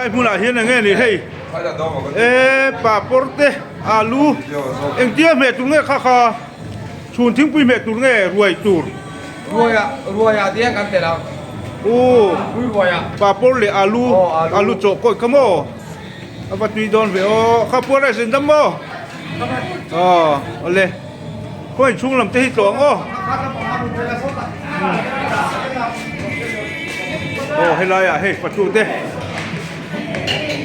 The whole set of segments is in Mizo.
Lai hmunah hian eng nge ni hei e papawr te alu engtia hmeh tur nge kha kha chhun thingpui hmeh tur nge ruai tur. Ruaia ruaia te hian kan telh ang. Aw Pui ruaia. Papawr leh alu alu chawh kawih kha maw a va tui dawn ve aw kha puar rice in dam maw aw awle khawi chhung lam te hi tlawh ang aw. Aw helai ah hei patu te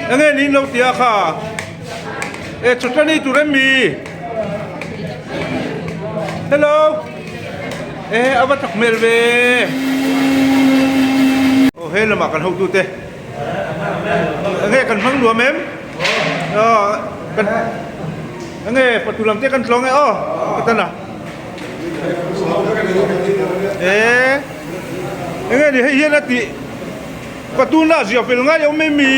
enge niin lo ti a kha e chawtani tur em mi hello e a va chak hmel ve aw he lamah kan hotu te enge kan hmang nuam em aw kan enge patu lam te kan tlawng e aw ka tan a. Eee enge ni hei hian a tih ka tuna ziah fel ngai awm em mi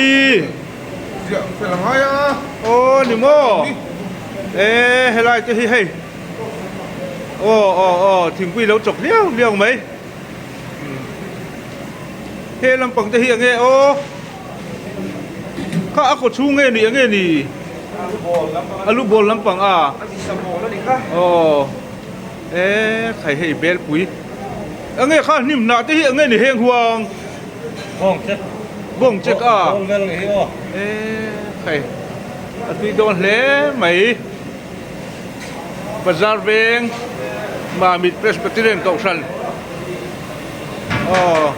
ziah fel ngai a aw ni maw eee helai te hi hei aw aw aw thingpui lo chawk hliau hliau mai he lampang te hi enge aw. Kha a kaw chhung nge ni enge ni? Alu bawl lampang a. Aw e khai hei bel pui. Enge kha hnim hnah te hi enge ni heng huang? Bawng chek. Bawng chek a. Bawng vel nge hi aw. E khai a tui dawn hle mai. Bazar veng Mamit Presbyterian Kohhran. Aw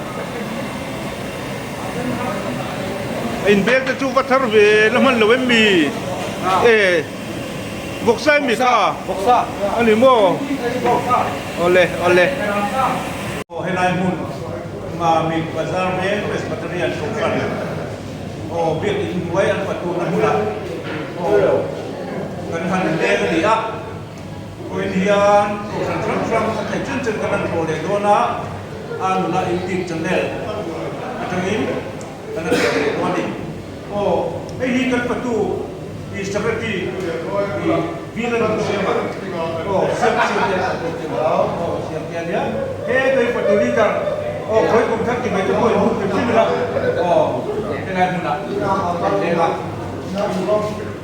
in bel te chu va thar ve la hman lo em mi e vawksa em mi kha a ni maw awle awle. Aw helai hmun Mamit Bazar veng Presbyterian Kohhran aw biakin hnuai an paturna hmunah aw kan han leng a ni a. Vawiin hian kohhran hrang hrang a theih chen chen kan han hlawh leh dawn a, a nuna YouTube channel atangin kan han hlawh leh dawn a ni. Aw, hei hi kan fatu i secretary i Bill a rawn siam a, aw siam siam te aw siam te a nia, he kan fatu leader aw khawi kum thar ti mai te pawh in hmu hrim hrim ila, aw helai hmunah kan leng a,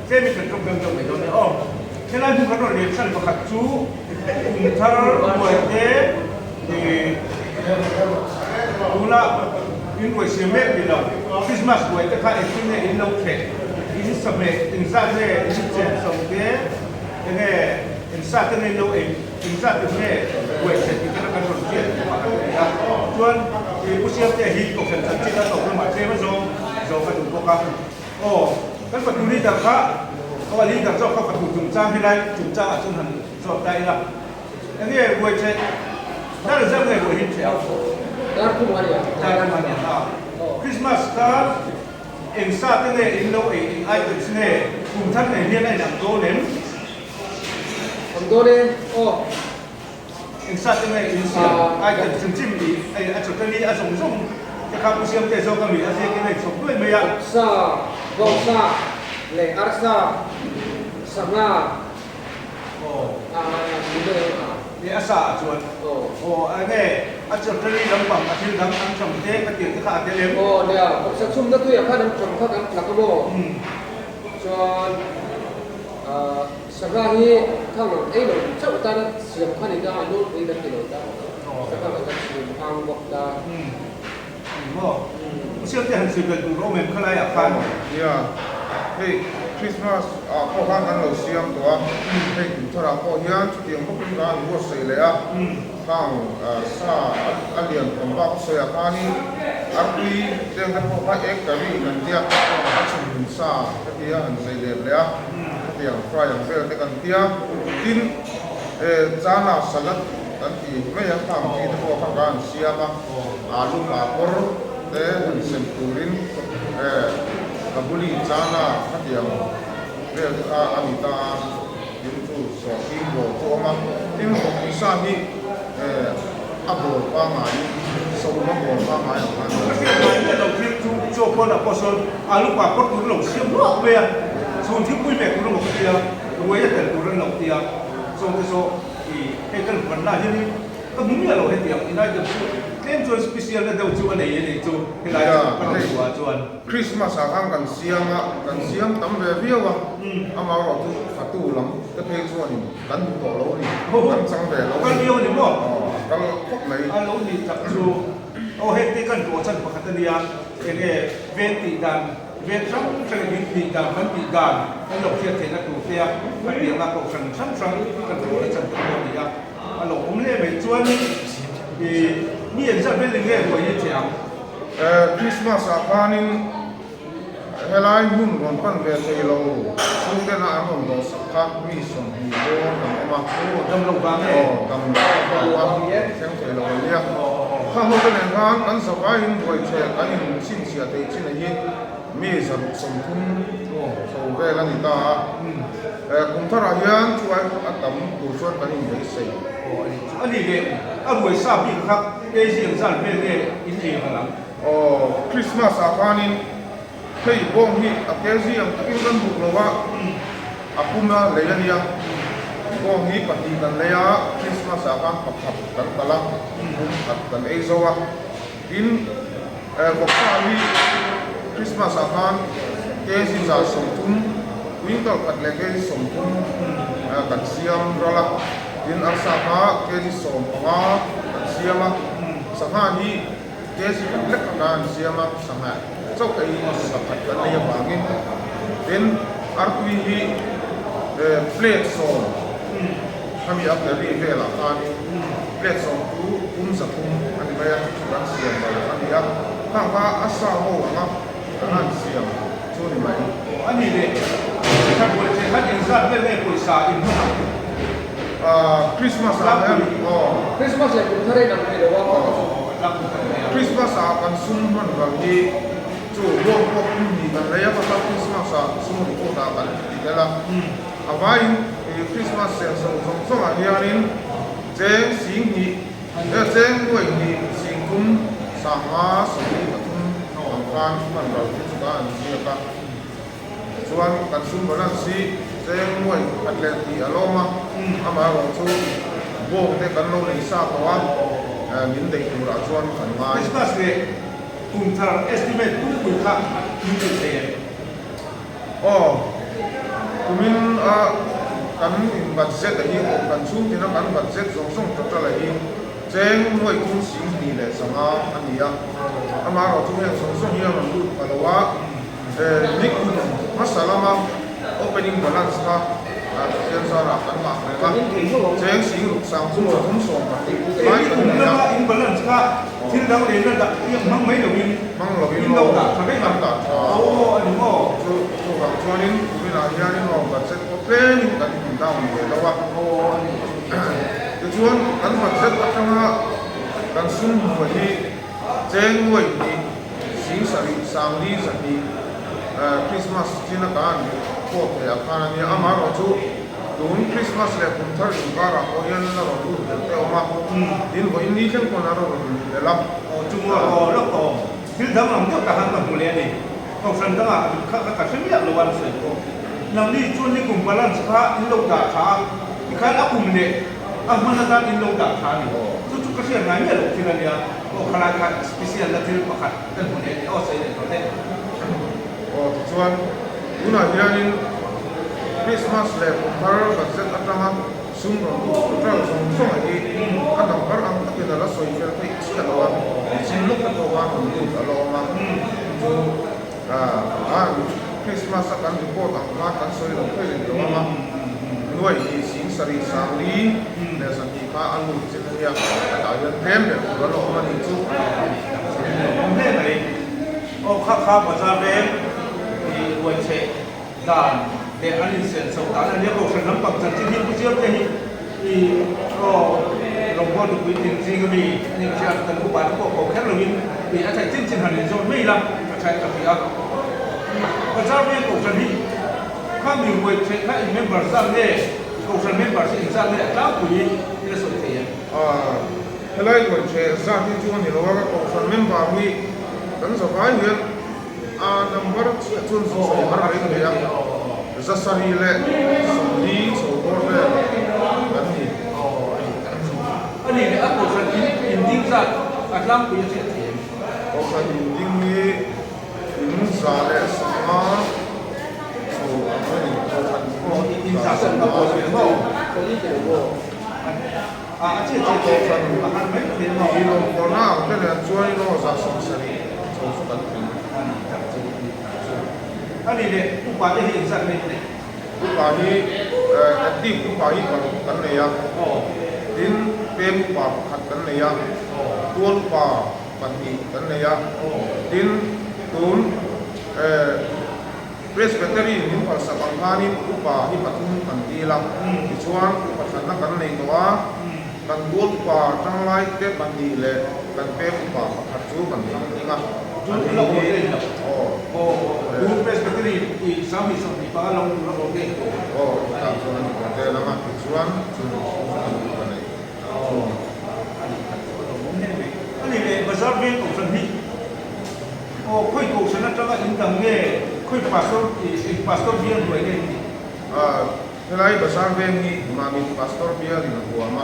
tlem in kan tawng deuh deuh mai dawn nia aw. Helai hmun kan rawn leh chhan pakhat chu kum thar ruai te ih tuna in ruai siam mek ni lo Christmas ruai te kha engtin nge in lo thleh in sahmeh engzat nge in chen chho te enge engzat te nge in lo ei engzat te nge ruai thleh tih te kha kan rawn hriat tih pakhat a ni a chuan ih Pu Siamtea hi kohhran chanchin a tawp lamah tlem a zawng zawng a duh bawk a. Aw, kan fatu leader kha, aw a leader zawk kha fatu chungchang helai chungchang ah chuan han zawt ta ila. Enge ruai che, dar zeuh nge ruai hi che ang? Dar thum a nia. Dar thum a nia ha. Christmas kha eng sa te nge in lo ei eng items nge kum thar nei hian a inang dawn em? Ang dawn e, aw. Eng sa te nge in siam items chim chim i hei a chawtani a zawng zawng te kha pu siam te zawk ami a ziak in a inchhawp nuai mai a. Sa, bawngsa leh arsa, sangha Aw. a ni mai ang a. Leh a sa ah chuan. Aw. Aw a nge a chawtani lampang a thil dang an cham te ka tir te kha a tel em? Aw nia, vawksa chhumna tuiah khan an cham kha kan tlak a maw? Chuan ah. Sangha hi khang ang ei lo chauh tan a siam kha ni ta, a nawlpui kan ti lo ta, sangha kha kan siam hang bawk ta. Maw? U Siamte han sawi belh tur awm em khalai ah khan? Nia, hei Christmas ah pawh khan kan lo siam tawh a, hei kum thar ah pawh hian chutiang bawkin ka han buatsaih leh a, khang sa a lian tham bak a sawi ah khanin artui teng te pawh kha egg curry kan tia, a chhumhmun sa ka tia han zei let leh a. Hetiang fry ang vel te kan tia, tin chana salad kan ti mai a, khang chi te pawh kha ka han siam a, alu papawr te han sem turin kabuli chana khatiang vel te kha a ni ta a, tin chu sawhching bawr chu a awm a, tin vawkpui sa hi a bawr pangaiin sawma bawr pangai ang khan a awm. Ka hriat ngai miah lo thil chu chaw pawn ah pawh sawn alu papawr tur lo siam ruak mai a, chhun thingpui ve tur emaw ka tia, ruai a tel tur an lo tia, chaw te saw i hei kan huan lah hianin ka hmu miah lo hetiang United chu. Tlem chuan special na deuh chu a nei a nih chu helai chu ka rawn hmuh ah chuan. Christmas ah khan kan siam a, kan siam tam ve viau a, amaherawh chu fatu lam te phei chuanin kan hmu tawh lo a ni, kan chang ve lo a ni. Kal viau a ni maw? Aw, kal khawp mai. A lo nih tak chu, aw heng te kan tlawh chan pakhat a nia, enge veng tih dan, veng hrang hrang in tih dan, kan tih dan kan lo hriat theihna tur te a, a pianga kohhran hrang hrang kan tlawh chan te pawh a ni a. A lo awm leh mai chuanin i mi engzat vel nge ruai hi che ang? Christmas ah khanin helai hmun rawn pan ve thei lo chhungten a an rawn dawhsak kha mi 20 dawn kan awm a. Aw dam lo vang e. Aw dam lo vang a thleng thei lo a nia. Kha ho te nen khan kan zavaiin ruai chhe kan in chhinchhiah thei chin a hi mi 130 chho vel a ni ta a. Kum tharah hian chuai a tam tur chuan kan inbeisei. Aw a ni chu. A ni leh a ruai sa bik kha kg ang zan vel nge in ei ral ang? Aw Christmas ah khanin hei bawng hi a kg ang takin kan buk lo a, a pum a lei a nia. Bawng hi pahnih kan lei a, Christmas ah khan pakhat kan kal a, pum khat kan ei zo a. Tin, vawksa hi Christmas ah khan kg 130, quintal khat leh kg 30 kan siam ral a, tin arsa kha kg 15 kan siam a, sangha hi kg khat lek kha kan siam a, sangha chauh te hi pakhat kan nei avangin tin artui hi plate 10 khami a carry velah khanin plate 10 chu pum 300 a ni mai a, chu chu kan siam lo a ni a, khang kha a sa ho ang a kan han siam chu a ni mai. Aw a ni leh, thla buai che khan engzat vel nge pawisa in hman ang? Aaa Christmas ah hian aw. Christmas leh kum thar a inang thei lo a kha chu. Christmas ah kan sum hman ral hi chu ruak pawh kum hnih kan lei a, kha kha Christmas ah sum report ah kan ti tel a, a vaiin Christmas senso zawng zawng ah hianin cheng 2000 He cheng nuaih hnih 30 50 73 ang khan hman ral hi chu ka an ziak a, chuan kan sum balance hi cheng nuaih khat leh tih a lawm a, amaherawh chu bawng te kan lo nei sa tawh a, min deih turah chuan kan ngai. Christmas leh kum thar estimate pumpui kha min hrilh thei em? Aw, kumin a kan in budget a hi kan chhungtin a kan budget zawng zawng total a hi cheng nuaih thum 21,500 a ni a, amaherawh chu heng zawng zawng hi a rawn lut pha lo a, nikum hmasa lama opening balance kha Pathian zarah kan ngah reng a, cheng 6330 lai kan nei a. Nikum lama in balance kha thil dang lehna dah hmang mai loin Hmang lovin In lo dah tha vek ang. Dah tha. Aw a ni maw? Chu chuvang chuanin kuminah hianin aw budget pawh tlemin kan in down ve lo a. Aw a ni chu. Tichuan kan budget atanga kan sum hmuh hi cheng 2 7,400 Christmas chin a kan pawh theih ah khan a nia. Amaherawh chu tun Christmas leh kum thar inkarah pawh hian a rawn lut belh te a awm a. Tin vawiin ni thleng pawn a rawn lut belh a. Aw chu maw aw lawk awm. Thil dang ang deuh tahan ka hmu leh a ni. Kohhran dangah kha ka hre miah lo a an sawi pawh. Nangni chuan ni kum balance kha in lo dah tha a, tikhan a kum leh a hman atan in lo dah tha a ni. Chu chu ka hriat ngai miah loh thil a nia. Aw khalai kha special na thil pakhat kan hmu leh a ni. Aw sawi leh tawh teh. Aw tichuan tunah hianin Christmas leh kum thar budget atanga Sum rawn lut total zawng zawng a hi a number ang takin a la sawi fel theih chiah lo a, chin lawk te pawh khan rawn lut a la awm a, chu a Christmas a kan report ang khan kan sawi lo thei reng lo ang a, 27,400 kha a lut chin a nia, hetah hian tlem leh tur a la awm a nih chu. Awm hle mai, aw kha kha bazar veng i ruai chheh. Dan leh an insen chhoh dan a nia, Kohhran lampang chanchin hi Pu Chiangte hi i aw rawngbawltu puitling zing ami a nih hria, kan upa te pawh ko kher loin i a theih chin chin han inzawm mai ila ka tha ka ti a. Bazar veng Kohhran hi kha mi ruai theih kha in member zat nge Kohhran member hi in zat nge a tlangpui in a sawi thei em? Helai ruai theh zat hi chu a ni lo a, Kohhran member hi kan zavai hian A number chiah chuan sawi har mai thei a, 740 chho bawr vel kan ni. A ni leh a kohhran in in ding zat a A tlangpui a hriat theih em? Kohhran inding hi 150 chho ang a ni. Kohhran 150 chho. Kohhran inawmkawrna ang te nen chuan in aw 170 chho chu kan tling. Upa hi active upa hi paruk kan nei a, tin pem upa pakhat kan nei a, tual upa pahnih kan nei a, tin tun Presbytery min phalsak ang khanin upa hi pathum kan dil a, tichuan upa thlanna kan nei tawh a, kan tual upa tanglai te pahnih leh kan pem upa pakhat chu kan thlang tling a, an ni hi aw. Aw chutah chuan an order ang a, tichuan chung chu kan upa neih chhung. Aw, khawi kohhran atanga in dang nge? Khawi pastor eng pastor bial hnuai nge in nih? Aw, helai bazar veng hi Mamit pastor bial in a huam a.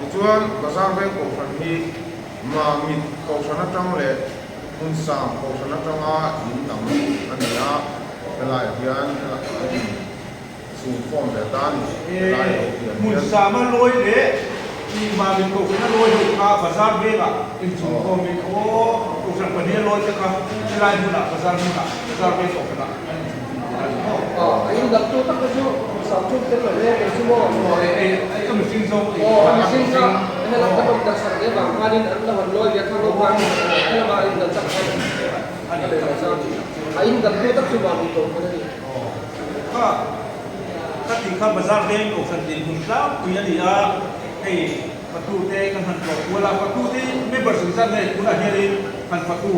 Tichuan bazar veng kohhran hi Mamit kohhran atang leh Hmunsang kohhran atanga in dang a ni a, helaiah hian an in. Chhungkhawm ve ta a ni. Helai lo pian hian. Hmunsama lawi leh i Mamit Kohhran a lawi ho kha bazar vengah inchhungkhawmin aw Kohhran pahnih a lawi te kha helai hmunah bazar hmunah bazar veng Kohhranah an inchhungkhawm tur a ni maw? Aw, a indaktu tak te chu Hmunsam chu tel lo e kei chu maw? Aw, e e a mihring zawng e. Aw, a mihring kha helam kan awm darh sak ve vang khanin an lo han lawi ve kha ho khan helama a indal tak khan a nei lo chang. A indaktu tak chu Mamit Kohhran a ni. Kha ka tih kha bazar veng kohhran dinhmun tlangpui a ni a, hei fatu te kan han tlawh kual a, fatu te member zing zat nge tunah hianin han fatu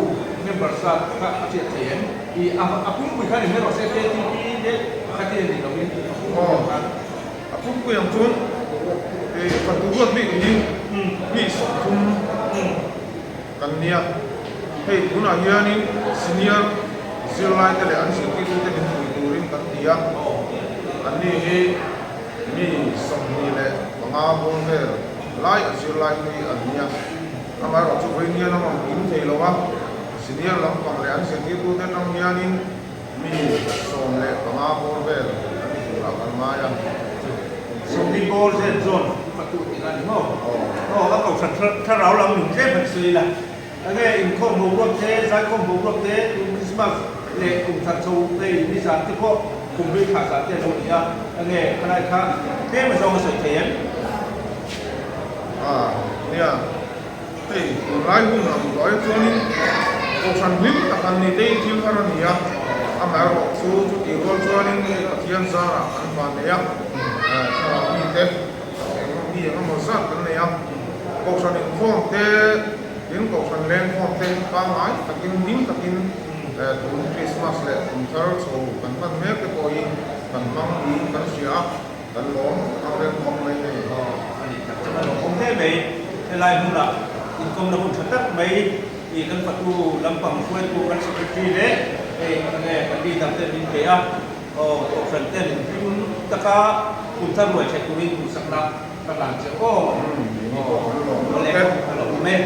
member zat kha a hriat thei em? I a pumpui khan in hre rawh se KTP te pakhat in a nih lohin a pumpui ang khan. A pumpui ang chuan i fatu ruat bik hi mi 30 kan nia. Hei tunah hianin senior zirlaite leh an zirtirtute min pui turin kan ti a, anni hi mi 25 bawr vel lai a zirlai hi an nia. Amaherawhchu vawiin hian a rawn kim thei lo a, senior lampang leh an zirtirtute atang hianin mi 15 bawr vel an ni turah kan ngai a. 40 bawr zel zawn fatu tih a ni maw? Aw, a kohhran thlarau lam lung tlem han sawi ila. Enge inkhawm boruak te, zaikhawm boruak te, tun Krismas leh kum thar chho hei nizan te pawh kum hlui thlah zan te a lo ni a, enge khalai kha tlem a zawng a sawi thei em? A, nia, hei tunlai hun ang tawh e chuanin kohhran hlim tak an ni te hi thil har a ni a, amaherawh chu chutih rual chuanin hei Pathian zarah kan van nei a, thlarau mite eng mi eng emaw zat kan nei a, kohhran inkhawm te, Tin, Kohhran lengkhawm te pangngai takin hlim takin tun Krismas leh kum thar chho kan hman mek te pawh hi kan hmang niin kan hria a, kan lawm ang reng khawp mai hei. Aw, a nih tak chuan a lawmawm hle mai. Helai hmunah inkawmna hun tha tak mai i kan fatu lampang hruaitu kan Secretary leh hei enge kan leader ten min pe a, aw Kohhran ten hlim taka kum thar ruai theih turin duhsakna Ka hlan che aw. Awle a lawm e.